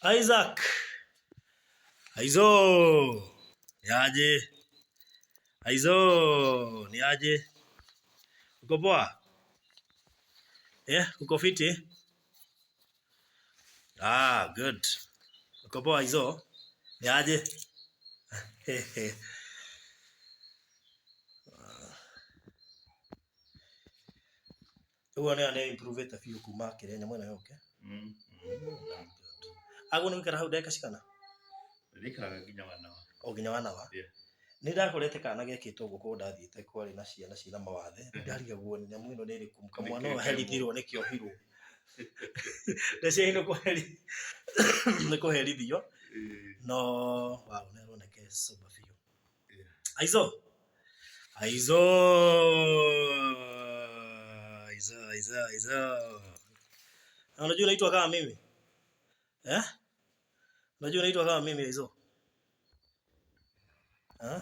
Isaac. Aizo. Niaje? Aizo. Niaje? Uko poa? Eh, uko fiti? Ah, good. Uko poa Aizo? Niaje? Ũguo nĩ nĩ improve biũ kuma kĩrĩa nyamũ ĩno yũke. Agwo nĩ gũikara hau ndagĩka cigana? Ndĩikaraga nginya wanawa. O nginya wanawa? Yeah. Nĩ ndakorete kana gekĩtwo ũguo kũndũ ndathiĩte kwarĩ na ciana ciĩna mawathe. Rĩu ndarigagwo nyamũ ĩno nĩ ĩrĩkũ kamwana ũyũ aherithirwo nĩkĩ ohirwo. Ndeciria nĩ nĩ kũherithio no wow nĩ aroneka e sober biũ. Aizo. Aizo. Aizo, aizo, aizo. Na unajua unaitwa kama mimi? Eh? Unajua unaitwa kama mimi Aizo? Eh?